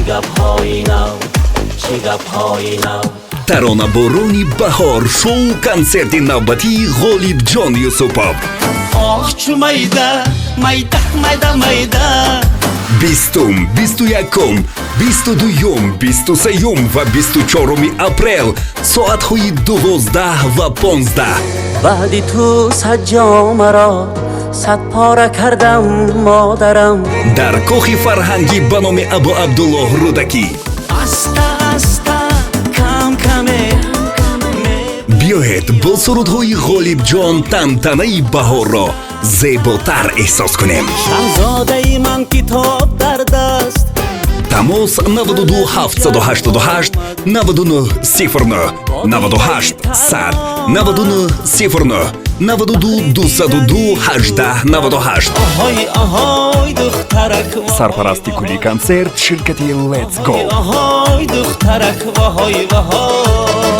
Гапҳои нав, чӣ гапҳои нав? Таронаборони баҳор, шоу консерти навбатии Ғолибҷон Юсупов. Оҳ, чу майда майда, майда майда. 20-ум, 21-ум, 22-юм, 23-юм ва 24-уми апрел, соатҳои 12 ва 15. Баъди ту сад ҷомаро сад пора кардам, модарам. Дар кохи фарҳангӣ ба номи Абу Абдуллоҳ Рӯдакӣ. Аста аста, кам каме. Биёед, бо сурудҳои Ғолибҷон тантанаи баҳорро зеботар эҳсос кунем. Шаҳзодаи ман, китоб дар даст. Тамос: 92 788 99 09, 98 100 99 09, 92 202 18 98. Оҳой, оҳой, духтарак. Сарпарасти кулли консерт ширкати Let's Go. Оҳой, духтарак, ваҳой, ваҳой.